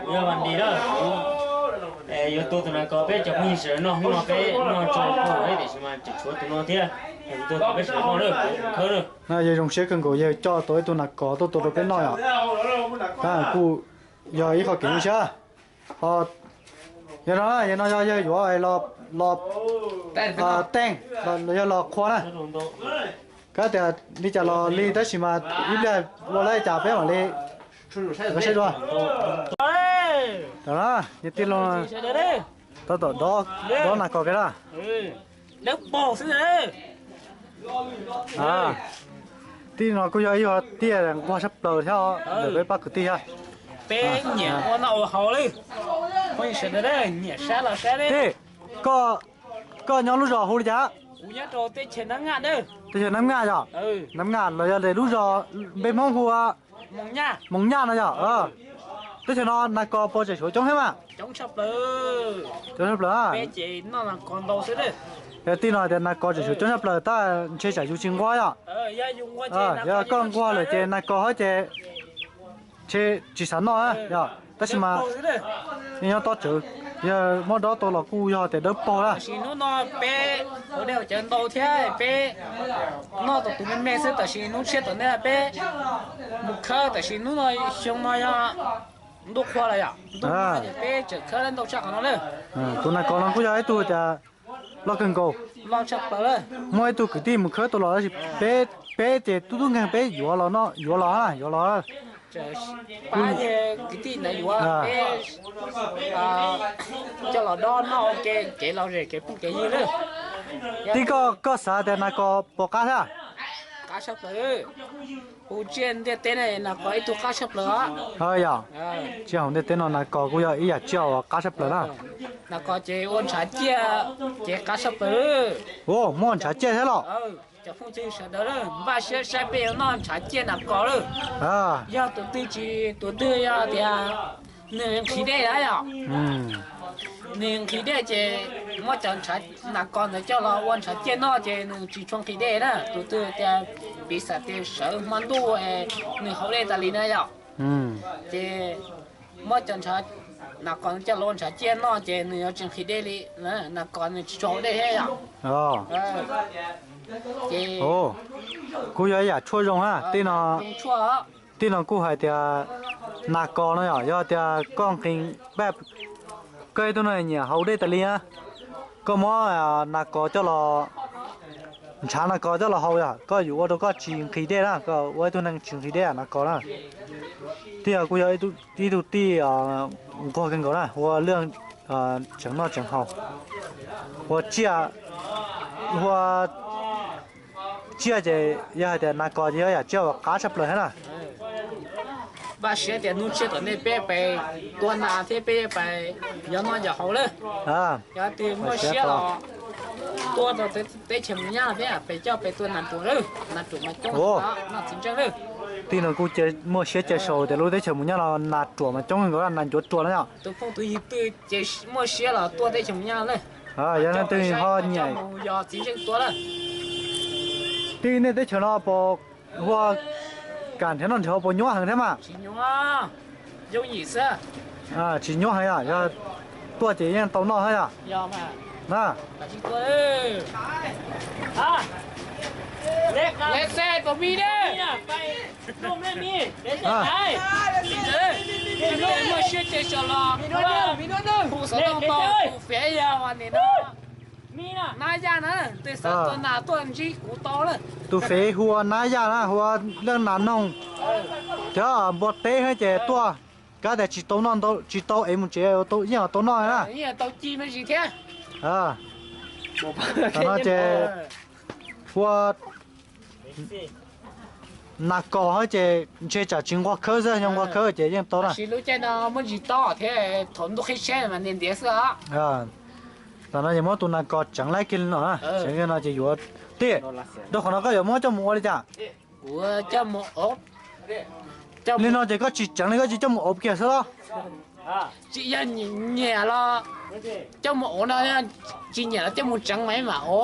Kuv yog Vas Dis na, kuv yuav tua tus nas kos peb cov phooj ywg sawv daws noj hnub no, peb noj tso pog lawm tiam sis mas tseem tshuav tus no thiab, kuv tua tus peb sawv daws noj na, kuv khawb na. Yawg zoo siab kawg nkaus, yawg coj tau ib tug nas kos tuaj tua rau peb noj yom. Tab kuj yog ib qho kev zoo siab. Yog no, yog no yog yawg yuav los teej, yog los qhua na. Kab tias li cas los li tab sis mas ib pliag ua lawm cas peb mam li saib dua. Yawg tij laug tab tom dob nas kos kiag na. Tij no kuj yog ib qho tij nquag tshaj plaws thiab os, ntawm peb pab kwv tij thiab. Peb nyiam ua noj ua haus li. Phooj ywg sawv daws nyiam saib los saib li. Tij, koj nyob lub zos hu li cas? Kuv nyob rau teb chaws Nab Ngaj. Teb chaws Nab Ngaj yom? Nab Ngaj los yog lub zos npe Hmoob hu Moos Nyaj no yom? Teb chaws no nas kos puas tseem suav coob thiab mas? Coob tshaj plaws. Yog tij no tias nas kos tseem suav coob tshaj plaws tab ntshe tsam yus tsis nquag yom. Yog koj nquag lawm ces nas kos hov ces ntshe tsis xav noj yom, tab sis mas nyob tob tsawv, yog muab dob tau los kuj yog tias dawb paug na. Tab sis hnub no peb ua dej ua cawv ntau thiab peb noj tau tus me me xwb, tab sis hnub tshiab tom ntej peb mus khawb, tab sis hnub no xyoo no yog ntuj qhua lawm yom, ntuj qhua ces peb tseem khawb ntau tshaj qhov no na. Tus nas kos no kuj yog ib tug tias loj kawg nkaus. Muaj ib tug kwv tij mus khawb tau los tab sis peb, peb ces tub tub nkeeg peb yuav los no, yuav los na, yuav los. Pab kwv tij ntawd yuav, peb coj los dob noj ua ke kev lom zem kev phooj kev ywg na. Tij, koj xav tias nas kos puas qab thiab? Qab tshaj plaws. Hu tsiaj ntiaj teb na nas kos ib tug qab tshaj plaws. Yog, tsiaj hauv ntiaj teb no nas kos kuj yog ib yam tsiaj uas qab tshaj plaws na. Nas kos ces ua ntshav ciaj ces qab tshaj plaws. Muaj ntshav ciaj thiab los? Cov phooj ywg sawv daws npaj siab saib peb yuav noj ntshav ciaj nas kos lawm. Yog tus twg tsis, tus twg yog tias nws nqhis dej na yom, nws nqhis dej ces muab cov nas kos ntawd coj los ua ntshav ciaj noj ces nws tsis tshua nqhis dej na. Tus twg tias piv xam tias sawv hmo ntuj nws haus dej tas li na yom, ces muab cov nas kos coj los ua ntshav ciaj noj ces nws yuav tsis nqhis dej li. Nas kos nws tsis tshua haus dej thiab yom. Ces kuj yog ib yam tshuaj zoo na. Tij no, tij no kuj hais tias nas kos no yom, yog tias koj nqhis, koj ib tug neeg nyiam haus dej tas li na, koj muab nas kos coj los, ntshav nas kos coj los haus yom, koj yuav ua rau koj tsis nqhis dej na, koj ua ib tug neeg tsis nqhis dej nas kos na. Tij no kuj yog ib tug tij nquag kawg nkaus na, ua lwj tseem noj tseem haus, ua tsiaj, ua tsiaj ces yog hais tias nas kos ces yog yam tsiaj uas qab tshaj plaws thiab na. Npaj siab tias hnub tshiab tom ntej peb pais tua nas thiab peb pais yov noj yov haus lawm. Yog tias muaj siab los tua rau teb chaws Mus Nyab peb pais coj pais tua nas ruam lawm, nas ruam mas coob noj txiv ntseej lawm. Tij no kuj muaj siab cia sau tias lub teb chaws Mus Nyab no nas ruam mas coob nkaus, nas ncuav ruam na yom. Tus phooj tus ywg twg ces muaj siab los tuaj teb chaws Mus Nyab lawm. Yog leej twg ho nyiam yog txiv ntseej tua lawm. Tij, nej teb chaws no puas hu ua kam nrhiav noj nrhiav haus puas nyuaj heev thiab mas? Tsis nyuaj heev yom, yog tuaj ces yeej tau noj thiab yom. Na, muaj siab ces sau los hu xov tooj tau tus fev yog nim no Nab Yaj na, tej xav tua nas tuaj ntsib kuv tau lawm. Tus fev hu ua Nab Yaj na, hu ua leej nas noog, cov npua teb thiab ces tuaj, kab tias tsis tau noj, tsis tau ev mus tsev yeej tau noj na. Tau ci me ntsis thiab. Tam no ces hu ua nas kos hab ces ntshe tsam tsis nquag khawb xwb, yog nquag khawb ces yeej tau na. Lub caij no muaj ntsis tob thiab thaum ntuj qhib tsheb mas ntiav ntiav xwb os. Tam no ces muab tus nas kos tseev laib kiag li no, tseev kiag no ces yuav, tij, rau qhov no koj yuav muab coj mus ua li cas? Kuv coj mus ov. Li no ces koj tsis tseev li, koj tsis coj mus ov kiag xwb los? Tsis yog nyiam los coj mus ov no, tsis nyiam los coj mus tseev mas mam ov.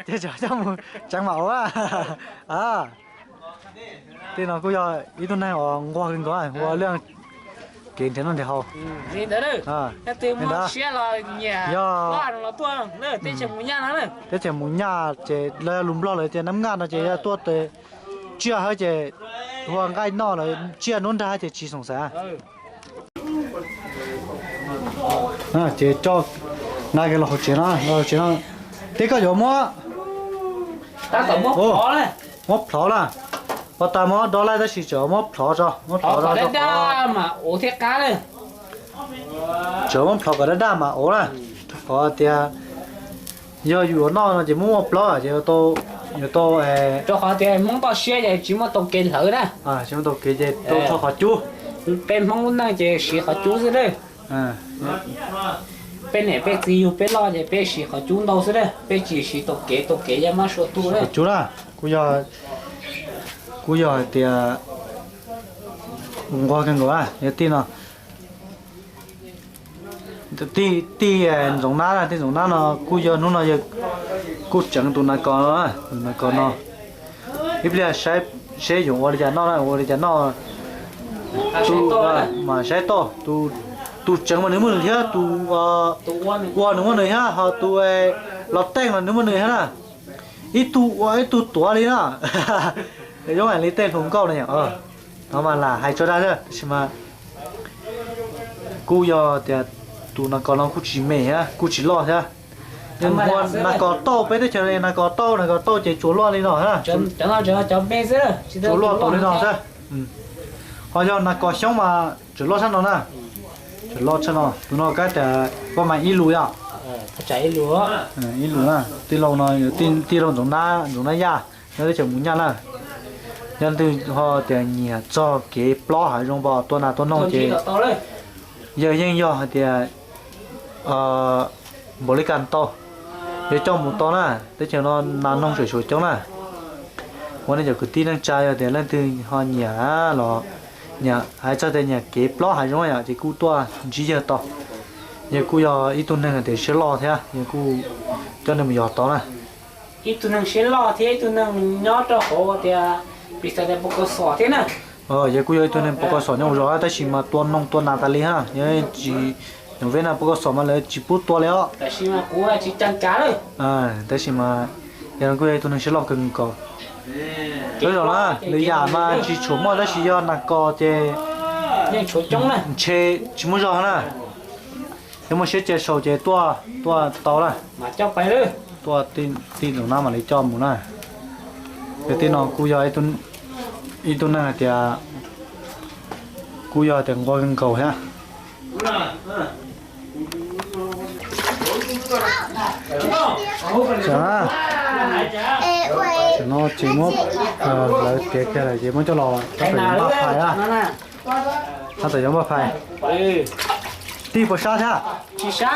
Ces tseem coj mus tseev mam ov. Tij no kuj yog ib tug neeg uas nquag kawg nkaus ua laj kev nrhiav noj nrhiav haus. Yog teb chaws mus nyaj ces lawv lus Nplog lawv tias nab ngaj no ces yog tuaj tsiaj hab ces hu ua nqaij noj lawm tsiaj nuab nrag ces tsis xoom xaiv. Ces coj na los hauv tsev no, los hauv tsev no, tij koj yuav muab, muab plhov na. Pov tas muab dob laij tab sis tseem muab plhov tso, muab plhov tso, tseem muab plhov kom daj daj mas ua na. Rau qhov tias yog yus yuav noj no ces muab muaj plaub ces yuav tau, rau qhov tias Hmoob toj siab ces tsis muaj tau kev hlawv na, tsis muaj tau kev ces tau rho qhov cub. Peb Hmoob lub neej ces siv qhov cub xwb na. Peb niam peb txiv yug peb loj ces peb siv qhov cub ntau xwb na, peb tsis siv tau kev, tau kev yog mab sua tuaj na. Qhov cub na, kuj yog, kuj yog hais tias nquag kawg nkaus na, yog tij no. Tij, tij Ntxoov Nab, tij Ntxoov Nab no kuj yog hnub no yog kuj tseev tus nas kos no, tus nas kos no. Ib pliag saib seb yuav ua li cas noj na, ua li cas noj. Tus mas saib toj, tus tseev mas nws muaj nws thiab, tus ua nws muaj nws thiab, ho tus los teej los nws muaj nws thiab na. Ib tug ua ib tug tuav li na. Zoo li tej hluas nkauj no, no mas lam hais tso dag xwb, tab sis mas kuj yog tias tus nas kos no kuj tsis me thiab kuj tsis loj thiab. Nas kos tauj, peb teb chaws nas kos tauj, nas kos tauj ces tsuas loj li no thiab, tsuas loj tau li no xwb. Ho yog nas kos xyoob mas tseem loj tshaj no na, tseem loj tshaj no. Tus no kab tas poj mas ib lus yom, ib lus na. Tij laug no, tij laug Ntxoov Nab, Ntxoov Nab Yaj, nyob teb chaws Mus Nyaj na. Yog leej twg ho tias nyiam txog kev plob hav zoov pom tua nas tua noog ces yawg yeej yog hais tias npaum li cas tau, yawg coj mus tau na. Teb chaws no nas noog tseem tshuav coob na. Ua nej cov kwv tij neej tsa yog tias leej twg ho nyiam los nyiam hais txog tias nyiam kev plob hav zoov yom ces kuj tuaj ntsib yawg tau. Yawg kuj yog ib tug neeg tias siab loj thiab, yawg kuj coj nej mus yos tau na. Ib tug neeg siab loj thiab ib tug neeg nyob rau hauv tias pis xas tias pos kos xom thiab na. Yawg kuj yog ib tug neeg pos kos xom nyob hauv zos tab sis mas tua noog tua nas tas li ha, yog tsis nyuam veb na pos kos xom mas lawv tsis pub tua li os. Tab sis mas kuv tsis cam kav lawm. Tab sis mas yawg kuj yog ib tug neeg siab loj kawg nkaus. Lawv zos na, lwm yam mas tsis tshua muaj tab sis yog nas kos ces yeej tshuav coob na, ntshe tsis muaj zog na. Yog muaj siab cia sau ces tuaj, tuaj tau na. Tuaj tij Ntxoov Nab mam li coj mus na. Yog tij no kuj yog ib tug neeg hais tias kuj yog tias nquag kawg nkaus thiab. Tam no ces muab, lawv tiav kiag lawm ces muab coj los rau tom yuav npaj phais na. Rau tom yuav npaj phais. Tij puas sab thiab? Tsis sab.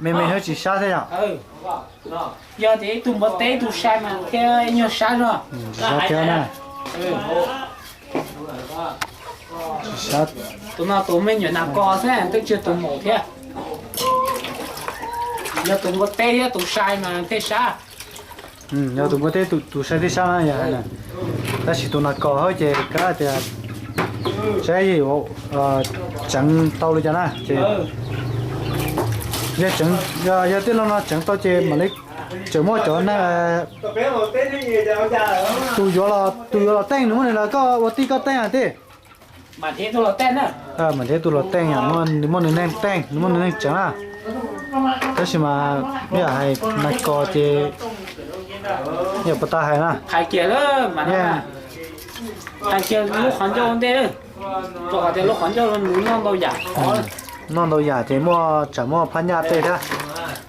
Me me xwb, tsis sab thiab yom? Yog tias ib tug npua teb ib tug sai mas thiaj nyuag sab zog. Tsis sab thiab na. Tus no tus me nyuam nas kos xwb twb tsis yog tus maum thiab. Yog tus npua teb thiab tus sai mas thiaj sab. Yog tus npua teb tus sai thiaj sab na yog. Tab sis tus nas kos hab ces kav tias saib yuav tseev tau li cas na ces yog tij laug no tseev tau ces mam li tseem muaj cov neeg, tus yuav los, tus yuav los teej nws muaj nws los koj ua tij koj teej tij. Mam nrhiav tus los teej, nws muaj nws neeg teej, nws muaj nws neeg tseev na. Tab sis mas yam hais nas kos ces yam puas tas hais na. Hais kiag lub qhov ncauj ntej, rau qhov tias lub qhov ncauj nws noj ntau yam, noj ntau yam ces muaj tsam muaj phab nyaj tej thiab.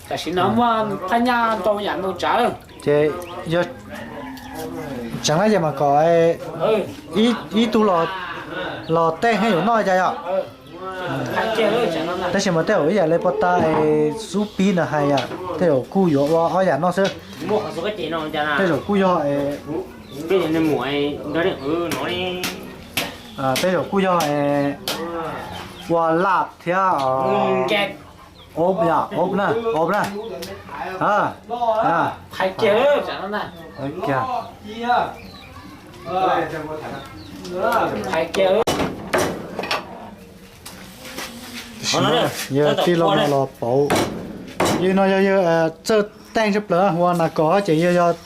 Tam sim no muaj phab nyaj ntau yam ntau tsav. Ces yog tseev na ces mas kom ib tug los teej thiab yuav noj cas yom. Tab sis mas tej zaum ib yam li pov tas xub pib ntawd hais yom, tej zaum kuj yuav ua ob yam noj xwb. Tej zaum kuj yog, tej zaum kuj yog ua laj thiab, ob yam, ob na, ob na. Hais kiag tsam no na. Kiag. Tiam sis no yog tij laug no los pauv. Yog no yog yawg txawj teej tshaj plaws ua nas kos ces yawg yog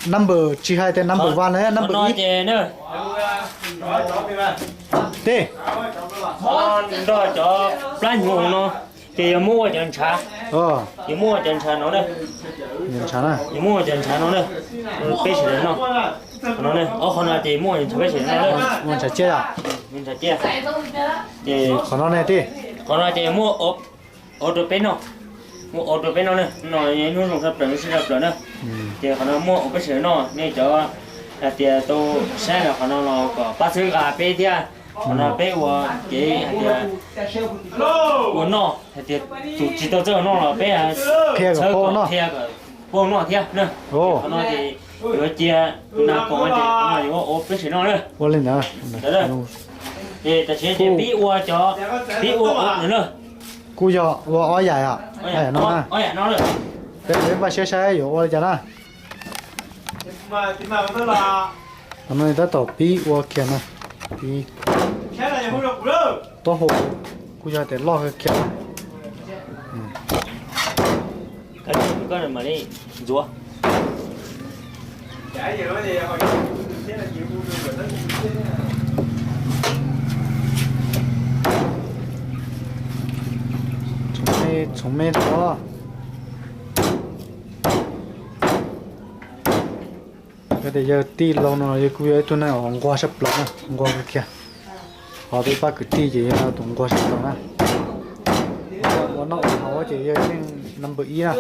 number, tsis hais tias number one los number ib. Tij, nrog cov plab hnyuv no ces yog muab ua cov ntshav. Yog muab ua cov ntshav no na. Yog muab ua cov ntshav no na. Peb sawv daws noj. Qhov no, ob qhov no ces muab ua ntshav peb sawv daws noj. Ua ntshav ciaj. Ntshav ciaj. Ces qhov no ne tij, qhov no ces muab ua rau peb noj. Muab ua rau peb noj na, no hnub zoo tshaj plaws, hnub siab tshaj plaws na. Ces qhov no muab ua peb sawv daws noj, nej cov hais tias tau saib qhov no los kom pab txhawb nqa peb thiab. Qhov no peb ua kev hais tias ua noj, hais tias tus tsis tau txawj noj los peb qhia kom paub noj thiab na. Qhov no ces yuav cia nas kos ces qhov no yuav ua peb sawv daws noj na. Ua li ntawd. Ces tam sim no ces pib ua cov, pib ua ob lawm na. Kuj yog ua ob yam, ob yam no na. Peb npaj siab saib yuav ua li cas na. Qhov no tab tom pib ua kiag na. Pib, taub hau kuj yog tias loj kawg kiag na. Txhoov me tso. Yog tias yawg tij laug no yawg kuj yog ib tug neeg uas nquag tshaj plaws na, nquag kawg kiag. Ho peb pab kwv tij ces yog tus nquag tshaj plaws na. Ua noj ua haus ces yawg yeej number ib na.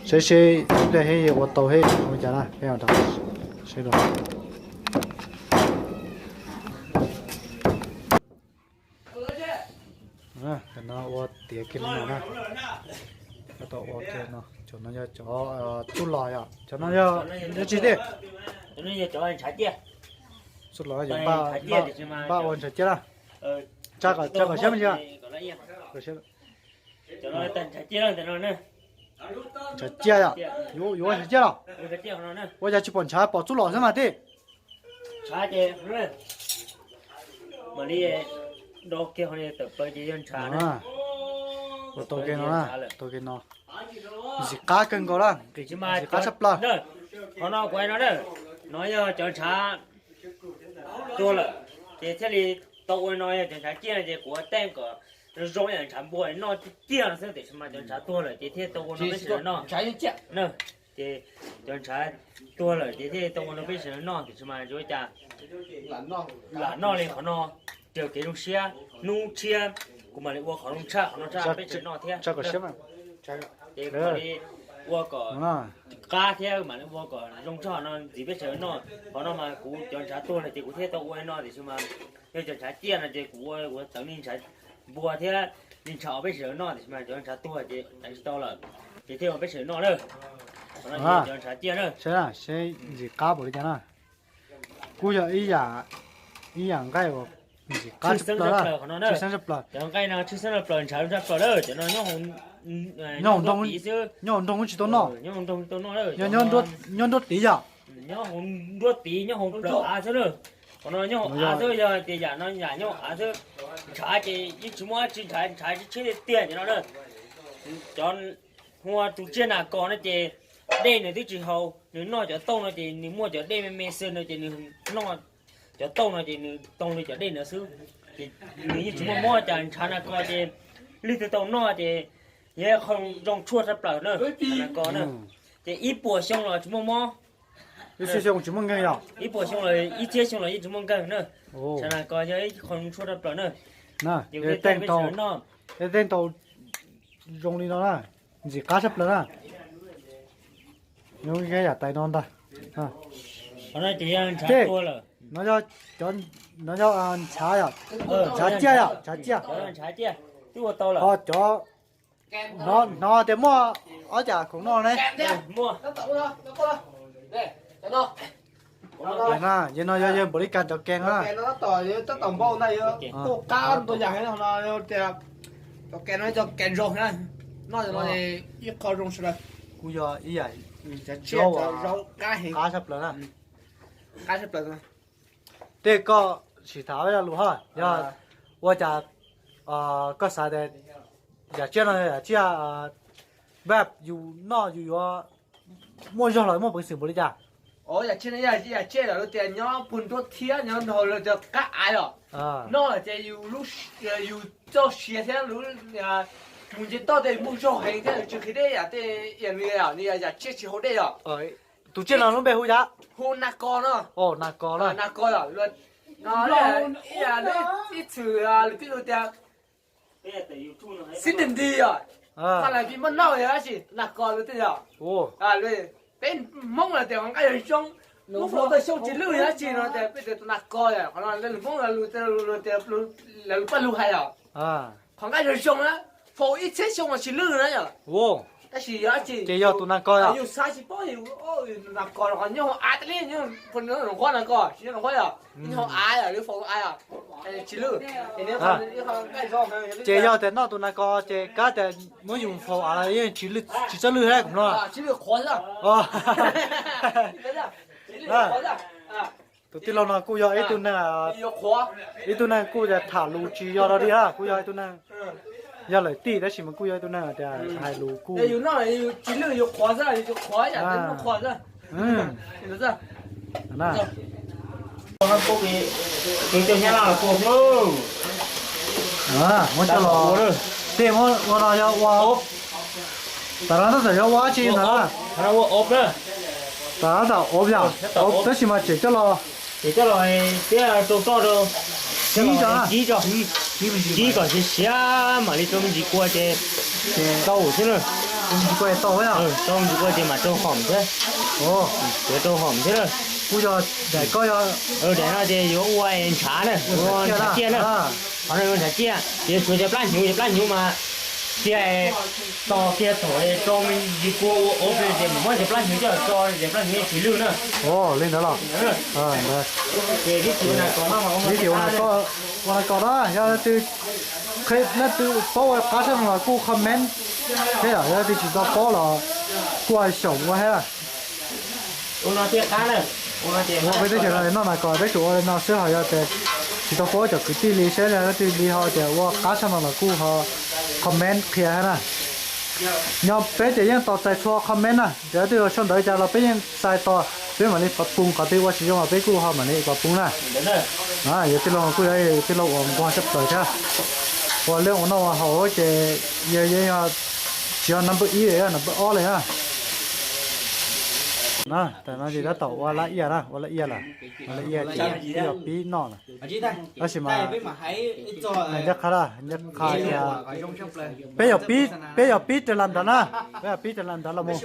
Saib seb ib pliag thiab yawg ua tau thiab ua cas na, peb mam rov seb dua. Cov no ua tiav kiag li no na. Tab tom ua kiag no, cov no yog cov txuj los yom, cov no yog dab tsi tij? Txuj los yog npaj ua ntshav ciaj na. Tsa kom siab me ntsis. Ntshav ciaj yom, yuav ua ntshav ciaj los? Ua cas tsis pom ntshav, pom txuj los xwb mas tij. Ntshav ces mam li do kiag tawm plaws ces yog ntshav na. Ua tau kiag no, tau kiag no. Ntxim qab kawg nkaus na, ntxim qab tshaj plaws. Qhov no kuv hais no na, no yog cov ntshav tuag lawm, ces thiaj li tau ua no yog cov ntshav ciaj no ces kuv ua teej kom zoo yam ntshav npua noj ciaj no xwb, tiam sis mas cov ntshav tuag lawm ces thiaj tau ua no peb sawv daws noj. Ces cov ntshav tuag lawm ces thiaj tau ua no peb sawv daws noj, tiam sis mas tsis ua cas, lam noj li qhov no, raws kev zoo siab, hnub tshiab kuv mam li ua qhov zoo tshaj qhov no tshaj peb sawv daws noj thiab. Ces kuv mam li ua kom qab thiab mam li ua kom zoo tshaj qhov no ntxiv peb sawv daws noj. Qhov no mas kuv cov ntshav tuag lawm ces kuv thiaj tau ua no, tiam sis mas yog cov ntshav ciaj no ces kuv ua kuv txeev li ntshav npua thiab li ntshav os peb sawv daws noj, tiam sis mas cov ntshav tuag ces txeev tsis tau lawm, ces thiaj ua peb sawv daws noj na. Qhov no ces cov ntshav ciaj na. Seb ntxim qab npaum li cas na. Kuj yog ib yam, ib yam nqaij uas ntxim qab tshaj plaws, tshwj xeeb tshaj plaws. Cov nqaij no tshwj xeeb tshaj plaws, ntshav tshaj plaws lawm, cov no nyob hauv nroog, nyob hauv nroog tsis tau noj. Nyob hauv nroog tsis tau noj, nyob nruab tid yom. Nyob hauv nruab tid, nyob hauv plaws av xwb na. Qhov no nyob hauv av xwb, yog tias yam no yam nyob hauv av xwb. Ntshav ces yeej tsis muaj dab tsi, ntshav ntshav tshiab tiag tiag cov no na. Cov hu ua tus tsiaj nas kos no ces dej nws twb tsis haus, nws noj cov tauj no ces nws muaj cov dej me me xwb no ces nws noj cov tauj no ces nws tau li cov dej ntawd xwb. Ces nws yeej tsis muaj mob, cas ntshav nas kos ces leej twg tau noj ces yog qhov zoo tshuaj tshaj plaws na, nas kos na. Ces ib puas xyoo los tsis muaj mob. Ib txhiab xyoo tsis muaj nkeeg yom? Ib puas xyoo los ib txhiab xyoo los yeej tsis muaj nkeeg na. Ntshav nas kos yog ib qho zoo tshuaj tshaj plaws na. Ces kuv thiaj teej tau, noj, tej teej tau zoo li no na, ntxim qab tshaj plaws na. Yog yam tais no ntag. Qhov no ces yog ntshav tuag lawm. No yog cov, no yog ntshav yom? Ntshav ciaj yom? Ntshav ciaj. Ntshav ciaj twb ua tau lawm. Ho cov, hnov tias muaj ob yam khoom noj ne. Muaj. Yog no yog yawg npaum li cas cov kees na. Tab tom npau na, yog tuaj qab tua yam no tias Cov kas no cov kas zoo na, noj cov no ib qho zoo sawv daws. Kuj yog ib yam zaub qab tshaj plaws na. Tej koj sim tham ib lo lus hos, yog ua cas koj xav tias yam tsiaj no yam tsiaj npaj yus noj yus yuav muaj zog los muaj peev xwm npaum li cas? Yam tsiaj no yog yam tsiaj lawv tias nyob puag nruab thiab nyob nrog lawv tias qab av os. Noj ces yus txoj sia thiab mus nce toj tej muaj zog heev thiab tsis qhib dej yam tej, nws yog yam tsiaj tsis haus dej os. Tus tsiaj no lub npe hu cas? Hu nas kos no. Nas kos na. Nas kos os. Ib txwm lus tij lus tias xib tij nti os, tha las pis muab noj yog dab tsi nas kos lus tij os. Peb Hmoob los tias qhov nqaij zoo zoo, muab faus tau xyoo tsis lwj yog dab tsi no tias peb tias tus nas kos os. Qhov no lus Hmoob lus tias lawv paj lug hais os. Qhov nqaij zoo zoo na, faus ib txhiab xyoo los tsis lwj na yom. Tab sis yog dab tsi ces yog tus nas kos, yus xav tsis paub, nas kos los qhov nyob hauv av tas li, nyob hauv qhuav nas kos tsis nyob hauv qhuav yom, nyob hauv av yom, lawv faus av yom, tsis lwj. Ces yog tias noj tus nas kos ces kab tias muab yus faus av los yeej tsis txawj lwj thiab kuv mloog. Tus tij laug no kuj yog ib tug neeg, ib tug neeg kuj tham lus tsis yog dog dig, kuj yog ib tug neeg yog lawm tij tab sis mas kuj yog ib tug neeg tias hais lus kuj muab coj los tej muab ua no yog ua, tam no tab tom yuav ua dab tsi ntawd? Tam no tab tom ua yom, tab sis mas tseem coj los, tseem coj los thiab rau toj rau, kib tso, kib kom siav siav mam li rau me ntsis kua ces tau thiab na. Rau me ntsis kua ces mam rau hom thiab. Rau hom thiab na. Kuj yog daim koj yog, daim no ces yuav ua ntshav na, ua ntshav ciaj na. Qhov no ua ntshav ciaj ces yuav tshuav cov plab hnyuv, cov plab hnyuv mas cia tos kiag thaum rau me ntsis kua ua ua pes ces mus muab cov plab hnyuv coj tso, cov plab hnyuv tsis lwj na. Li ntawd los. Ib txhis ua na kos na, yog leej twg, leej twg paub ua qab tshaj no los kuj comment thiab, yog leej twg tsis tau paub los kuj xyaum ua thiab. Ua peb teb chaws no noj nas kos peb tsuas ua li no xwb, ho yog tias tsis tau paub cov kwv tij li seb leej twg li ho tias ua qab tshaj no los kuj ho comment qhia thiab na. Nyob peb ces yeej tos txais txhua comment na, ces leej twg sau ntawv cas los peb yeej txais tos, peb mam li pab pug, qhov twg ua tsis zoo los peb kuj ho mam li pab pug na. Yog tij laug kuj yog tij laug uas nquag tshaj plaws thiab, ua liaj ua noj ua haus ces yog, yog tsis yog number ib, yog number ob li na. Tam no ces tab tom ua lab iaj na, ua lab iaj lawm, ua lab iaj ces peb yog pib noj lawm. Tab sis mas ncaj qha, ncaj qha tias peb yog pib, peb yog pib raws las ntawd na, peb yog pib raws las ntawd los mus.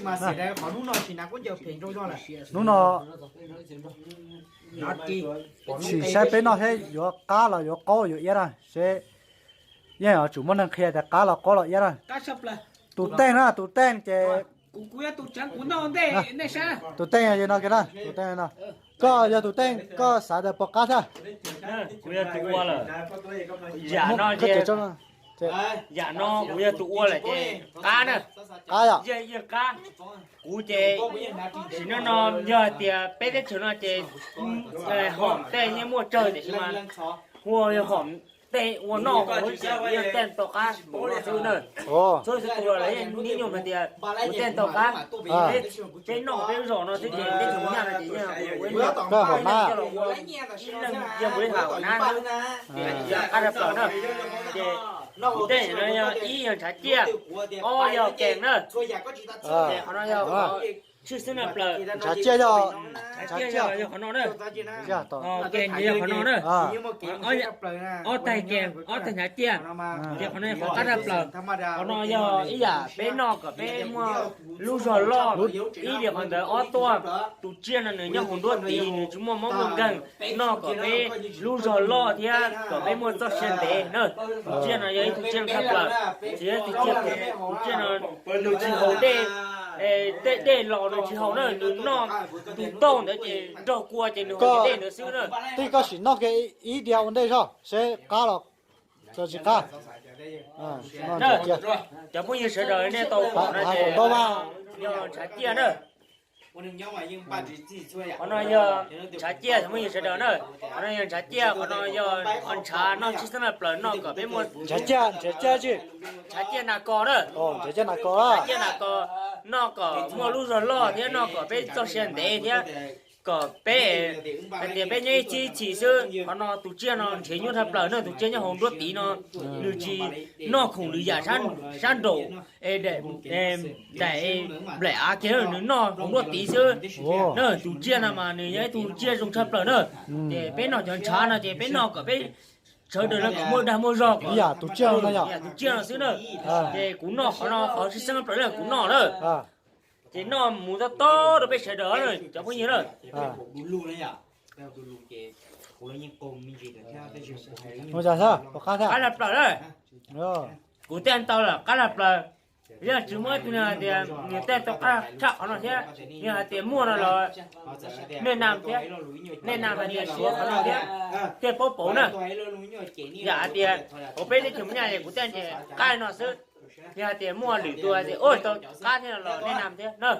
Hnub no sim saib peb noj seb yuav qab los yuav qaub yuav iab na, seb yeej yuav tsum muaj neeg qhia tias qab los qaub los iab na. Tus teej na, tus teej ces, tus teej yog no kiag na, tus teej no. Koj yog tus teej koj xav tias puas qab thiab? Kuv yog tus ua lawm. Yam no, yam no kuv yog tus ua lawm ces qab na. Qab yom? Yeej, yeej qab. Kuv ces sim no no yog tias peb teb chaws no ces hom tej yeej muaj tsawg tiam sis mas hu yog hom tej ua noj, yog tej tau qab npaum no xwb na. Txhua txhua tus los yeej nib nyuag hais tias ua tej tau qab. Peb noj peb lub zos no xwb ces peb teb chaws nyaj no ces yeej ua ib leeg coj los ua, ib leeg yog mus li tham ua nab xwb, ces qab tshaj plaws na. Ces tej no yog ib yog ntshav ciaj, ob yog kees na. Ces qhov no yog tshwj xeeb na plaws. Ntshav ciaj yog, ntshav ciaj yog qhov no na. Kees yog qhov no na. Ob tag kees ob tag ntshav ciaj, ces qhov no yog qhov qab tshaj plaws. Qhov no yog ib yam peb noj kom peb muaj lub zog loj, ib yam qhov ntawd ob tuaj. Tus tsiaj no nws nyob hauv nruab tid nws tsis muaj mob muaj nkeeg, noj kom peb lub zog loj thiab kom peb muaj txoj sia ntev na. Tus tsiaj no yog ib tug tsiaj tshaj plaws, tsis yog tus tsiaj, tus tsiaj no nws tsis haus dej, tej dej los nws tsis haus na, nws noj tus tauj ntawd ces nrog kua ces nws haus dej ntawd xwb na. Tij koj sim noj kiag ib diav ua ntej zog seb qab los tsis qab. Cov phooj ywg sawv daws nej tau pom no ces yog ntshav ciaj na. Qhov no yog ntshav ciaj, cov phooj ywg sawv daws na. Qhov no yog ntshav ciaj, qhov no yog ntshav noj tshib xeeb noj plaws noj kom peb muaj ntshav ciaj, ntshav ciaj nas kos na. Ntshav ciaj nas kos, noj kom muaj lub zog loj thiab noj kom peb txoj sia ntev thiab kom peb hais tias peb nyob ib txhis ib txhis xwb. Qhov no tus tsiaj no nrhiav nyuaj tshaj plaws na, tus tsiaj nyob hauv nruab tiv no nws tsis noj khoom lwm yam sab nraum, daim nplaim av kiag nws noj hauv nruab tiv xwb na. Tus tsiaj no mas nws yog ib tug tsiaj zoo tshaj plaws na. Ces peb noj cov ntshav no ces peb noj kom peb sawv daws no kom muaj dag muaj zog kom yam tus tsiaj no xwb na. Ces kuv noj qhov no qhov tshib xeeb plaws na kuv noj na. Ces noj mus tob tob rau peb sawv daws cov phooj ywg na. Qab lag plaws na. Kuv tej tau lawm qab lag plaws. Yog tsis muaj ib tug nws hais tias nws tej tau qab tshaj qhov no thiab, yog hais tias muaj no los nej nam thiab, nej nam hais tias suav qhov no thiab, thiaj paub pauv na. Yam hais tias hauv peb teb chaws Hmoob Nyab es kuv tej ces qab no xwb. Yog hais tias muaj lwm tus hais tias ua tau qab thiab no los nej nam thiab na.